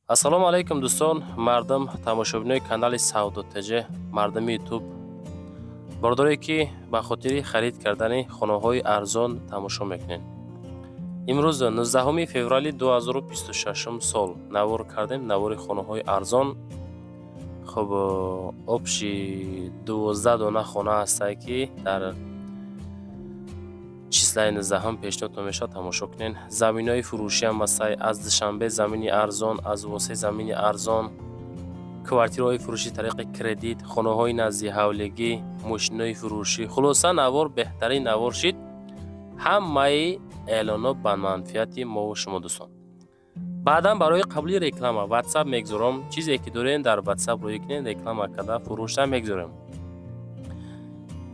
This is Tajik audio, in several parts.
Ассалому алайкум, дӯстон, мардум, тамошобинои канали Савдо ТЖ, мардуми Ютуб, бордоре ки ба хотири харид кардани хонаҳои арзон тамошо мекунед. Имрӯз, 19 феврали 2026 сол, навор кардем, навори хонаҳои арзон. Хуб, общий 12 дона хона ҳастае, ки дар числаи 19-ҳам пешниҳодтон мешавад, тамошо кунед. Заминҳои фурӯшиам ҳастае: аз Душанбе замини арзон, аз Восе замини арзон, квартираҳои фурӯшӣ тариқи кредит, хонаҳои назди ҳавлигӣ, мошинои фурӯшӣ. Хулоса, навор беҳтарин навор шид. Ҳамаи эълонҳо ба манфиати мову шумо, дӯстон. Баъдан барои қабули реклама Ватсап мегузорам. Чизе ки дорем, дар Ватсап рӯй кунед, реклама карда фурӯшта мегузорем.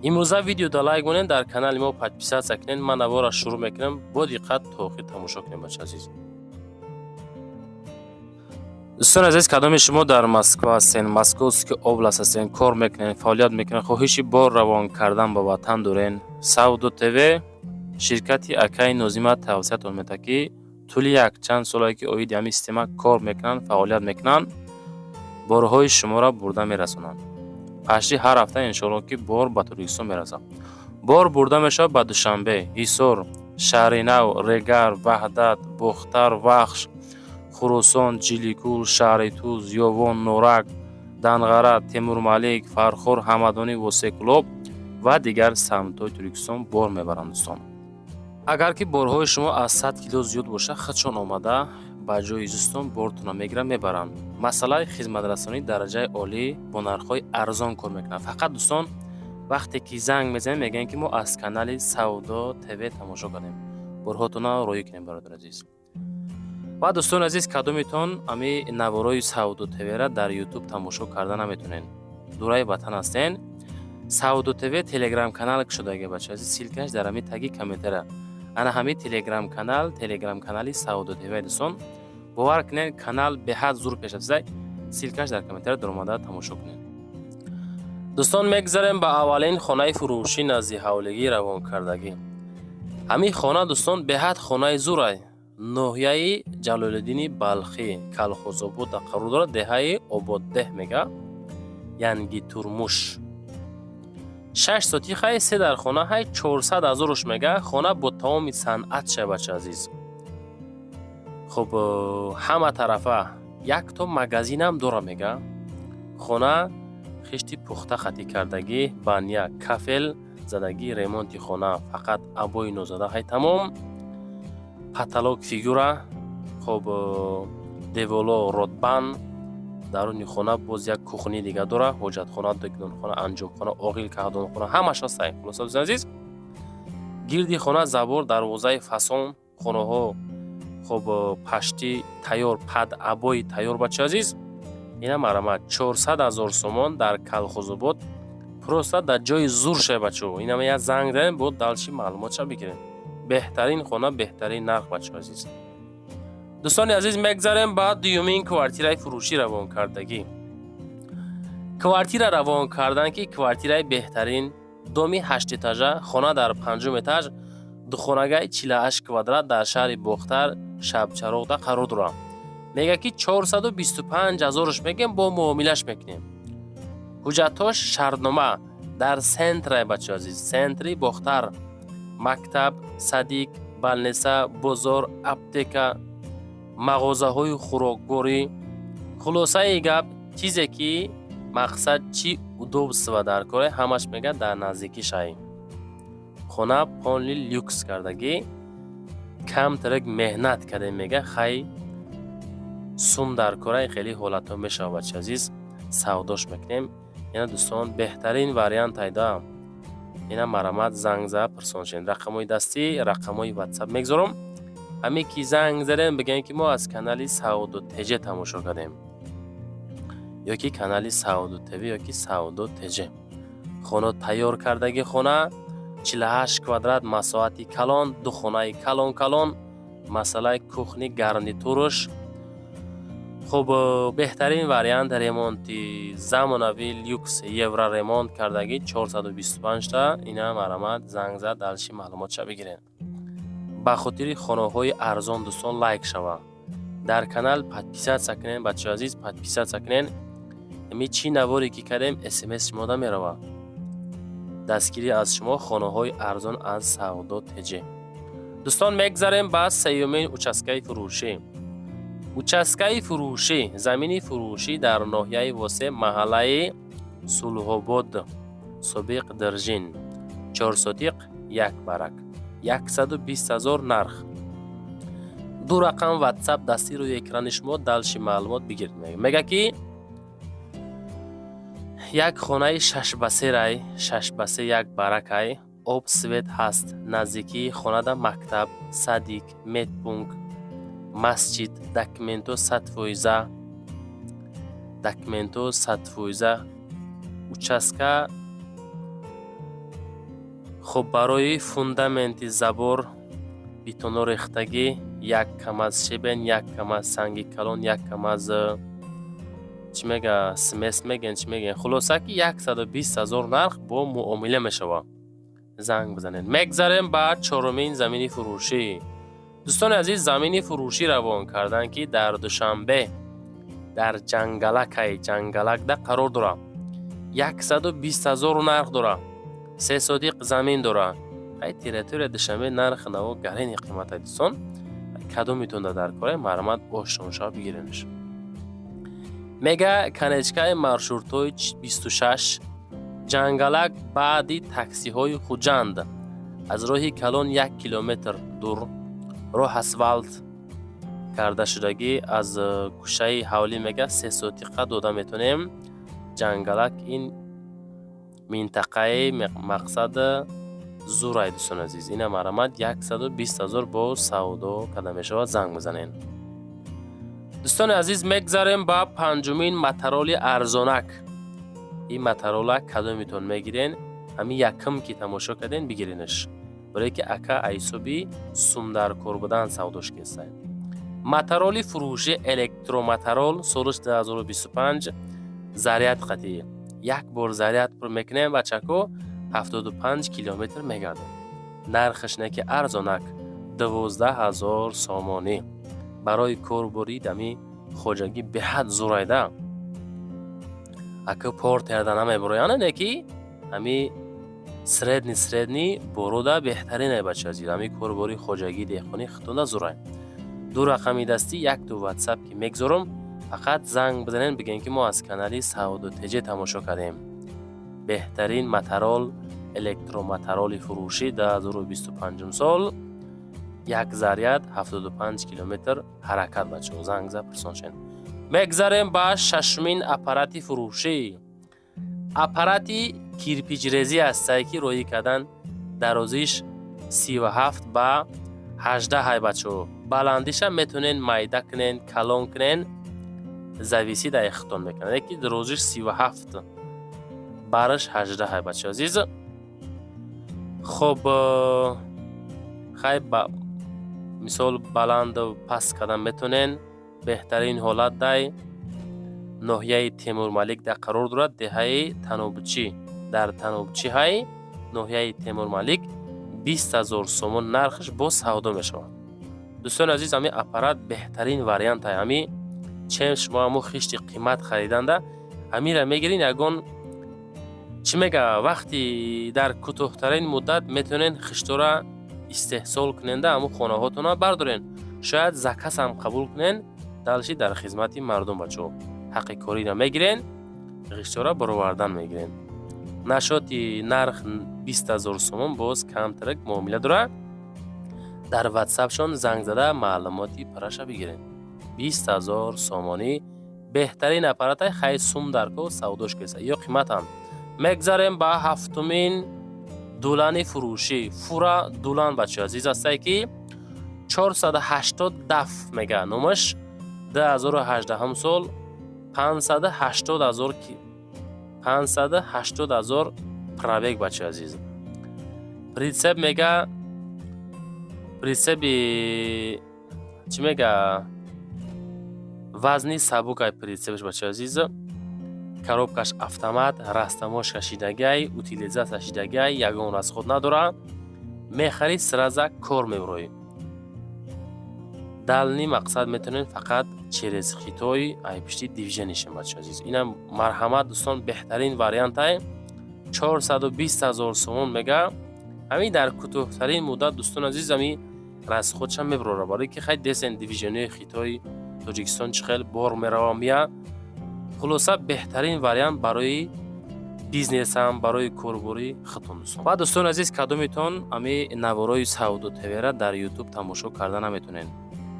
Имрӯза видеода лайк монед, дар канали мо подписаться кунед. Ман наворро шурӯъ мекунам, бо диққат то охир тамошо кунед, бача азиз. Дӯстони азиз, кадоми шумо дар Москва ҳастен, Московский область ҳастен, кор мекунед, фаъолият мекунед, хоҳиши бор равон кардан ба ватан дорен, Савдо ТВ, ширкати акаи Нозима тавсиятон медиҳад, ки тӯли якчанд солае ки оиди ҳамин система кор мекунанд, фаъолият мекунанд, борҳои шуморо бурда мерасонанд. Пашти ҳар ҳафта, иншоалло, ки бор ба Тоҷикистон мерасад. Бор бурда мешавад ба Душанбе, Ҳисор, Шаҳринав, Регар, Ваҳдат, Бохтар, Вахш, Хуросон, Ҷиликул, шаҳри Туз, Ёвон, Норак, Данғара, Темурмалик, Фархор, Ҳамадонӣ, Восекӯлоб ва дигар самтҳои Тоҷикистон бор мебаранд, дӯстон. Агар ки борҳои шумо аз 100 кило зиёд бошад, худшон омада ба ҷои зистон бортонро мегиранд, мебаранд. Масъалаи хизматрасонии дараҷаи олӣ, бо нархҳои арзон кор мекунанд. Фақат, дӯстон, вақте ки занг мезанем, мегӯянд, ки мо аз канали Савдо ТВ тамошо кардем, борҳотонро роҳӣ кунем, бародари азиз. Ва, дӯстони азиз, кадометон ами наворои Савдо ТВра дар Ютуб тамошо карда наметонед, дураи ватан ҳастен, Савдо ТВ Телеграм канал кушодаги, бача азиз, ссылкаш дар ҳами таги комментария. Ана ҳами Телеграм канал, Телеграм канали Савдо ТВ. Дӯстон, бовар кунед, канал беҳад зур пешрафтида. Ссылкаш дар комментария, даромада тамошо кунед. Дӯстон, мегзарем ба аввалин хонаи фурӯшӣ, назди ҳавлигӣ равонкардагӣ. Ҳамин хона, дӯстон, беҳад хонаи зурай. Ноҳияи Ҷалолиддини Балхӣ, Калхозобода қарор дорад, деҳаи Ободдеҳ мега, Янгитурмуш. 6 сотихай, се дар хона ҳай, 400 ҳазоруш мега. Хона бо тамоми санъат ша, бача азиз. Хуб, ҳама тарафа якто магазинам дора мега. Хона хишти пухта хатӣ кардагӣ, баня, кафел задагӣ, ремонти хона фақат обои нозада ҳай, тамом. Потолок фигура, хуб, деволо ротбан. Даруни хона боз як кухни дига дора, ҳоҷатхона, дегдонхона, анҷомхона, оғил, каҳдонхона, ҳамаш ҳастай. Хулоса, дӯстони азиз, гирди хона забор, дарвозаи фасон, хонаҳо хуб пашти тайёр, под обои тайёр, бача азиз. Ина марамат, 400 ҳазор сомон дар Калхозобод, просто дар ҷои зур шай, бачаҳо. Инама як занг занем, бо дальше маълумотша бигирем. Беҳтарин хона, беҳтарин нарх, бачаҳо азиз. Дӯстони азиз, мегзарем ба дуюмин квартираи фурӯшӣ равонкардагӣ. Квартира равон кардан, ки квартираи беҳтарин, доми ҳаштэтажа, хона дар панҷум этаж, духонагаи 48 квадрат дар шаҳри Бохтар, Шабчароғда қарор дорад. Мега, ки 425 ҳазоруш мегем, бо муомилаш мекунем. Ҳуҷҷатҳош шартнома. Дар центрай, бачаҳо азиз, центри Бохтар, мактаб, садик, больница, бозор, аптека, мағозаҳои хӯрокворӣ. Хулосаи гап, чизе ки мақсад чӣ удобство дар коре, ҳамаш мега дар наздикӣ шай. Хона полный люкс кардагӣ, камтарак меҳнат кардем мега. Хай, сум дар кораи, хеле ҳолатҳо мешавад, бача азиз, савдош мекунем. Ина, дӯстон, беҳтарин вариант айда. Ина марамат, занг зада пурсон шед. Рақамҳои дастӣ, рақамҳои Ватсап мегузорам. Ҳаме ки занг задем, бигӯем, ки мо аз канали Савдо ТЖ тамошо кардем ё ки канали Савдо ТВ ё ки Савдо ТЖ. Хона тайёр кардагӣ, хона 48 квадрат, масоҳати калон, ду хонаи калон калон, масъалаи кухни, гарнитуруш. Хуб, беҳтарин вариант, ремонти замонавӣ, люкс, евроремонт кардагӣ, 425 та. Ина марамат, занг зад, дальше маълумотша бигиред. Ба хотири хонаҳои арзон, дӯстон, лайк шава. Дар канал подписаться кунен, бачаҳои азиз, подписаться кунен. Ами чӣ наворе ки кардем, СМС шумода меравад. Дастгирӣ аз шумо, хонаҳои арзон аз Савдо ТЖ. Дӯстон, мегзарем ба сеюмин участкаи фурӯшӣ. Участкаи фурӯшӣ, замини фурӯшӣ дар ноҳияи Восе, маҳаллаи Сулҳобод, собиқ Держин, 4 сотиқ, як барак, 120 000 нарх. Ду рақам Ватсап дастӣ рӯи экрани шумо, дальше маълумот бигиред. Мега ки як хонаи 6 ба 3 рай, 6 ба 3, як баракай, об, свет ҳаст. Наздикии хонада мактаб, садик, медпункт, масҷид. Документо 100%, документо 100%. Участка хуб, барои фундаменти забор бетоно рехтагӣ, як КамАЗ щебень, як КамАЗ санги калон, як КамАЗ, чӣ мега, смесь мегӯян, чӣ мегӯян. Хулоса ки 120 000 нарх, бо муомила мешавад, занг бизанед. Мегзарем ба чорумин замини фурӯшӣ. Дӯстони азиз, замини фурӯшӣ равон карданд, ки дар Душанбе, дар Ҷангалакай, Ҷангалакда қарор дорад. 120 000 нарх дорад, 3 сотиқ замин дорад. Ай территория Душанбе нархи наво гарени қимата. Дӯстон, кадомитонда дар кора, марҳамат, ошоншав бигиренш. Мега конечкаи маршрутҳои 26, Ҷангалак, баъди таксиҳои Хуҷанд, аз роҳи калон 1 километр дур, роҳ асфалт кардашудагӣ, аз гӯшаи ҳавлӣ мега 3 сотиқа дода метавонем. Ҷангалак ин минтақаи мақсад зурай. Дӯстони азиз, ина марҳамат, 120 000 бо савдо карда мешавад, занг бизанед. Дӯстони азиз, мегзарем ба панҷумин матароли арзонак. Ин матарола кадомитон мегирен, ҳамин якум ки тамошо карден, бигиренаш, барое ки ака айсоби сумдаркор будан савдош кестай. Матароли фурӯши электроматарол, солиш 2025, заряд қатӣ. Як бор заряд пур мекунем, бачако, 75 километр мегардем. Нархаш не ки арзонак, 12 000 сомонӣ. Барои корбори дами хоҷагӣ беҳад зурайда. Ака портерда намебурояна, не ки ҳами средний борода беҳтаринай, бача азиз. Ҳами корбори хоҷагии деҳқонӣ хитонда зурай. Ду рақами дастӣ, якту Ватсап ки мегзорам, фақат занг бизанед, бигӯем ки мо аз канали Савдо ТЖ тамошо кардем. Беҳтарин матарол, электроматароли фурӯшӣ, 2025 сол, як заряд 75 километр ҳаракат. Бачаҳо, занг за пурсон шен. Мегзарем ба шашумин аппарати фурӯшӣ. Аппарати кирпичрезӣ ҳастае, ки роҳӣ кардан, дарозиш 37 ба 18 ҳай, бачаҳо. Баландиша метавонен майда кунен, калон кунен, зависит ай хитон мекунад, яки дарозиш 37, бараш 18 ҳай, бачаҳо азиз. Хоб, хай, мисол баланду паст кардан метавонен. Беҳтарин ҳолат дай ноҳияи Темурмалик дар қарор дорад, деҳаи Танобчӣ, дар Танобчӣ ҳай, ноҳияи Темурмалик. 20 000 сомон нархаш, боз савдо мешавад. Дӯстони азиз, ҳамин аппарат беҳтарин вариант ай. Ҳами чем шумо ҳамо хишти қимат хариданда, ҳамира мегирин, ягон чӣ мега, вақти дар кӯтоҳтарин муддат метавонен хиштора истеҳсол куненда, ҳамун хонаҳотонро бардорен, шояд заказам қабул кунен. Дальше дар хизмати мардум, бачаҳо, ҳаққи кориро мегирен, хиштора баровардан мегирен. Нашоти нарх 20 000 сомон, боз камтарак муомила дорад. Дар Ватсапшон занг зада, маълумоти параша бигирен. 20 000 сомонӣ беҳтарин аппаратай. Хай, сум дар ко савдош кеса ё қиматам. Мегзарем ба ҳафтумин дулани фурӯшӣ. Фура дулан, бачаҳо азиз, ҳастае ки 480 даф мега номаш, 2018 сол, 580 000, 580 000 пробег, бачаҳо азиз. Прицеп мега, прицепи чӣ мега, вазни сабукай прицепаш, бачаҳо азиз. Коробкаш автомат, растаможка шидагиай, утилизация шидагиай, ягон расход надорад. Мехарӣ, сразу кор мебуроӣ. Дальний мақсад метавонед фақат через Хитой, ай пишти движение шем, бачаҳо азиз. Инам марҳамат, дӯстон, беҳтарин вариантай. 420 000 сомон мега. Ҳамин дар кӯтоҳтарин муддат, дӯстони азиз, ҳами расход ша мебарора, барое ки хай десен движение и Хитой, Тоҷикистон чӣ хел бор мерава, мия. Хулоса, беҳтарин вариант барои бизнесам, барои корборӣ худтон, дӯстон. Ва дӯстони азиз, кадомитон ами наворои Савдо ТВра дар Ютуб тамошо карда наметонед,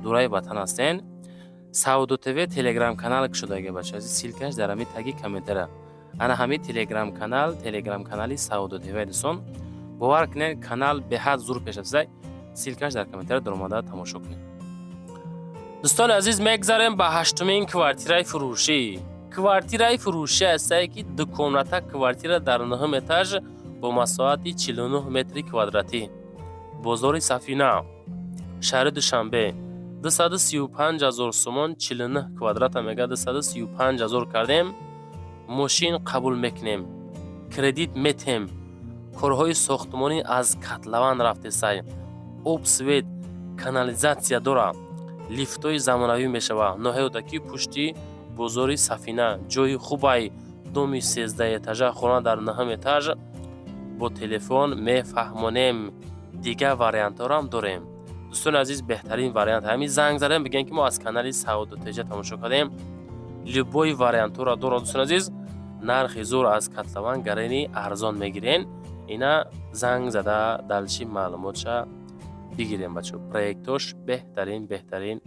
дураи ватан ҳастен, Савдо ТВ телеграм канал кушодаги, бача азиз, ссылка ш дар ҳами таги комментара. Ана ҳами телеграм канал, телеграм канали Савдо ТВ. Дӯстон, бовар кунед, канал беҳад зур пеш рафта. Ссылка ш дар комментара, даромада тамошо кунед. Дӯстони азиз, мегзарем ба ҳаштумин квартираи фурӯшӣ. Квартираи фурӯшӣ ҳастае, ки ду комната квартира дар нӯҳум этаж бо масоҳати 49 метри квадратӣ, бозори Сафина, шаҳри Душанбе, 235 000 сомон. 49 квадрата мега, 235 000 кардем. Мошин қабул мекунем, кредит метем. Корҳои сохтмонӣ аз котлован рафтесай, об, свет, канализация дора, лифтҳои замонавӣ мешава. Ноҳияи Рӯдакӣ, пушти бозори Сафина, ҷои хубай. Дом и 13 этажа, хона дар нӯҳум этаж. Бо телефон мефаҳмонем, дигар вариантҳоро дорем. Дӯстони азиз, беҳтарин вариант ҳамин. Занг задем, бигем, ки мо аз канали Савдо ТЖ тамошо кардем. Любой вариантҳоро дорад, дӯстони азиз. Нархи зур, аз котлован гарени арзон мегирен. Ина занг зада дальше маълумотша бигирем, бачо. Проектош беҳтарин, беҳтарин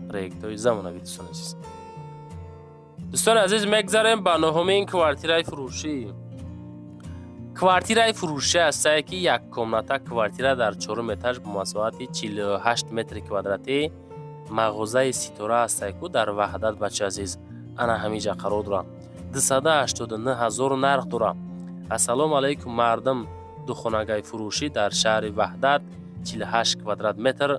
проектҳои замонавӣ, дӯстони азиз. Дӯстони азиз, мегзарем ба нуҳумин квартираи фурӯшӣ. Квартираи фурӯшӣ ҳастае, ки як комната квартира дар чорум этаж бо масоҳати 48 метри квадратӣ, мағозаи Ситора ҳастае ку дар Ваҳдат, бача азиз, ана ҳамиҷа қарор дорад. 289 000 нарх дорад. Ассалому алайкум, мардум! Духонагаи фурӯшӣ дар шаҳри Ваҳдат, 48 квадрат метр.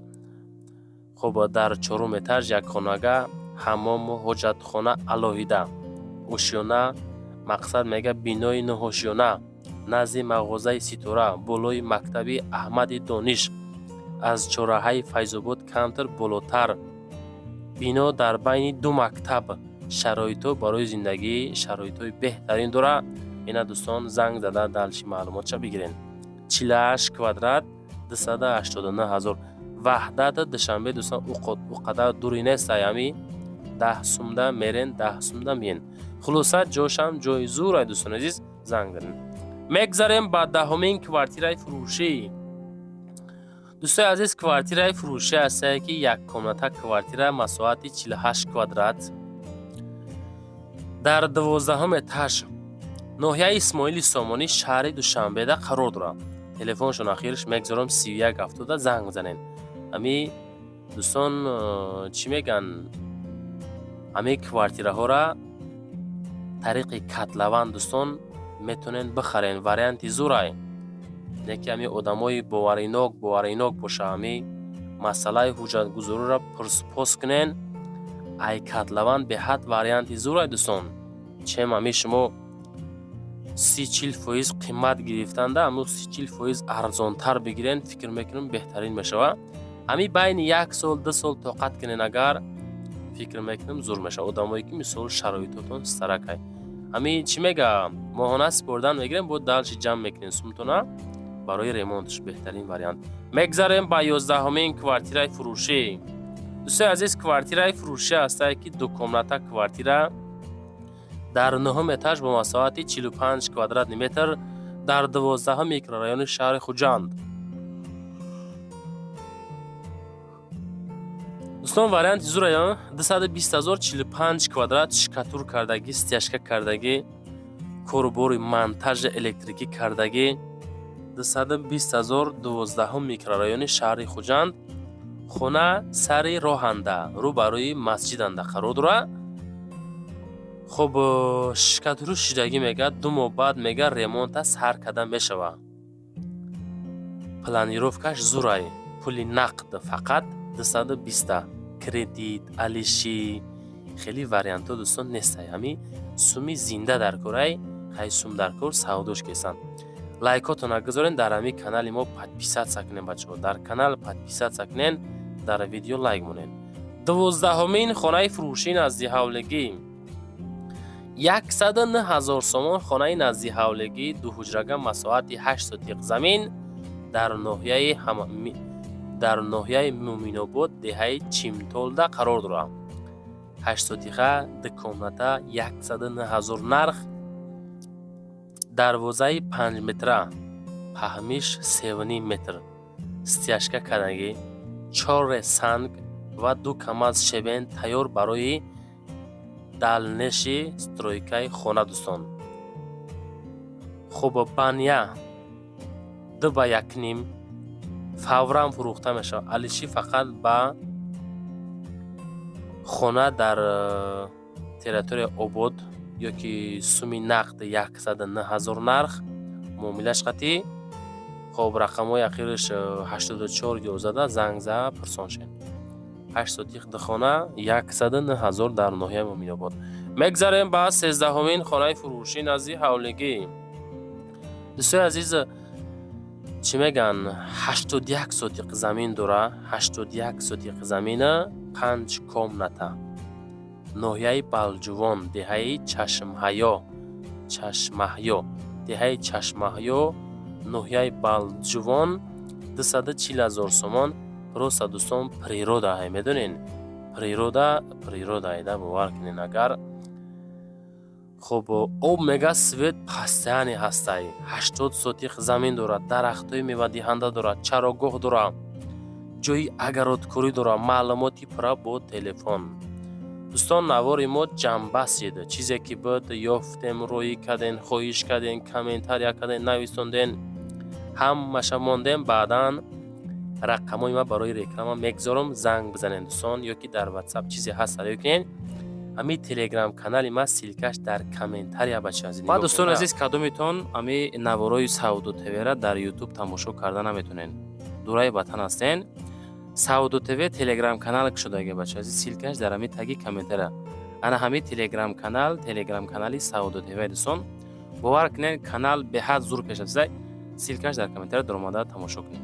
Хуб, дар чорум этаж, як хонага, ҳаммому ҳоҷатхона алоҳида, ошёна. Мақсад мега, бинои нуҳошёна, назди мағозаи Ситора, болои мактаби Аҳмади Дониш, аз чорраҳаи Файзобод камтар болотар, бино дар байни ду мактаб. Шароитҳо барои зиндагӣ шароитҳои беҳтарин дорад. Ина, дӯстон, занг зада дальше маълумотша бигирен. 48 квадрат, 289 000. Ваҳдат, Душанбе, дӯстон, ӯ қадар дури нест, ами 10 сумда мерен, 10 сумда миен. Хулоса, ҷошам ҷои зурай, дӯстони азиз, занг занед. Мегзарем ба даҳумин квартираи фурӯшӣ. Дӯстои азиз, квартираи фурӯшӣ ҳастае, ки як комната квартира, масоҳати 48 квадрат, дар 12-ҳум этаж, ноҳияи Исмоили Сомонӣ, шаҳри Душанбеда қарор дорад. Телефоншон ахирш мегзорам, 31 70, занг занед. Ами дӯстон, чӣ мегӯянд, ҳамин квартираҳоро тариқи котлован, дӯстон, метавонед бихарен. Варианти зурай, не ки ҳамин одамои боваринок боша, ҳамин масъалаи ҳуҷҷатгузориро пурсупос кунен. Ай котлован беҳад варианти зурай, дӯстон. Чем ҳамин шумо 30-40% қимат гирифтанда, ҳамун 30-40% арзонтар бигирен, фикр мекунам, беҳтарин мешавад. Ҳамин байни як сол, 2 сол тоқат кунен агар, фикр мекунам, зур мешавад. Одамое ки, мисол, шароитотон старакай, ҳамин чӣ мега, моҳона супордан мегирем, бо дальше ҷамъ мекунем сумтона барои ремонтш. Беҳтарин вариант. Мегзарем ба 11-ҳумин квартираи фурӯшӣ. Дӯстои азиз, квартираи фурӯшӣ ҳастае, ки ду комната квартира дар нуҳум этаж бо масоҳати 45 квадратный метр, дар 12-ҳум микрорайони шаҳри Хуҷанд. Дӯстон, варианти зурая, 220 000, 45 квадрат, штукатур кардагӣ, стяжка кардагӣ, корубори монтажи электрикӣ кардагӣ, 220 000, 12-ҳум микрорайони шаҳри Хуҷанд. Хона сари роҳанда, рӯ ба рӯи масҷиданда қарор дорад. Хуб, штукатурӣ шидагӣ мега, 2 моҳ баъд мега ремонта сар карда мешавад. Планировка ш зурай. Пули нақд фақат 220-та, кредит, алиши, хеле вариантҳо, дӯстон, нестай. Ҳамин суми зинда дар корай, хай сум дар кор, савдош кесанд. Лайкотона гузорен, дар ҳамин канали мо подписаться кунен, бачаҳо, дар канал подписаться кунен. Дар видео лайк монед. 12-ҳумин хонаи фурӯшӣ назди ҳавлигӣ, 109 000 сомон. Хонаи назди ҳавлигӣ, дуҳуҷрага, масоҳати 8 сотиқ замин, дар ноҳияи Муъминобод, деҳаи Чимтолда қарор дорад. 8 сотиха, ду комната, 109 000 нарх. Дарвозаи 5 метра, паҳмиш 3,5 метр, стяжка кардагӣ, чорре санг ва ду КамАЗ щебень тайёр барои дальнейший стройкаи хона. Дӯстон, хуб, баня 2 ба 1,5, фавран фурӯхта мешавад. Алиши фақат ба хона дар территорияи Обод ё ки суми нақд 109 000 нарх, муомилаш қатъӣ. Хоб, рақамҳои ахираш 84 11, занг за пурсон шед. 8 сотиқ, духона, 109 000, дар ноҳияи Муъминобод. Мегзарем ба 13-ҳумин хонаи фурӯшӣ назди ҳавлигӣ. Дӯстои азиз, чӣ мегӯянд, 81 сотиқ замин дора, 81 сотиқ замина, панҷ комната, ноҳияи Балҷувон, деҳаи Чашмаҳё, Чашмаҳё, деҳаи Чашмаҳё, ноҳияи Балҷувон, 240 000 сомон. Просто, дӯстон, природа ҳай, медонен, природа, природа айда, бовар кунен. Агар хуб, об мега, свет постоянный ҳастай. 80 сотиқ замин дорад, дарахтҳои мевадиҳанда дорад, чарогоҳ дорад, ҷои огородкорӣ дорад. Маълумоти пурра бо телефон. Дӯстон, навори мо ҷамъбаст шид. Чизе ки буд, ёфтем, роӣ кардем, хоҳиш кардем, комментария кардем, нависондем, ҳамаша мондем. Баъдан рақамҳои ман барои реклама мегзорам, занг бизанед, дӯстон, ё ки дар Ватсап чизе ҳаст, ё кунед. Ҳамин Телеграм канали ман, ссылкаш дар комментария, бача. Ба дӯстони азиз, кадометон ҳами наворои Савдо ТВра дар Ютуб тамошо карда наметонед, дураи ватан ҳастен, Савдо ТВ Телеграм канал кушодаги, бача азиз, ссылкаш дар ҳами таги комментария. Ана ҳами Телеграм канал, Телеграм канали Савдо ТВ. Дӯстон, бовар кунед, канал беҳад зур пеш рафта. Ссылкаш дар комментария, даромада тамошо кунед.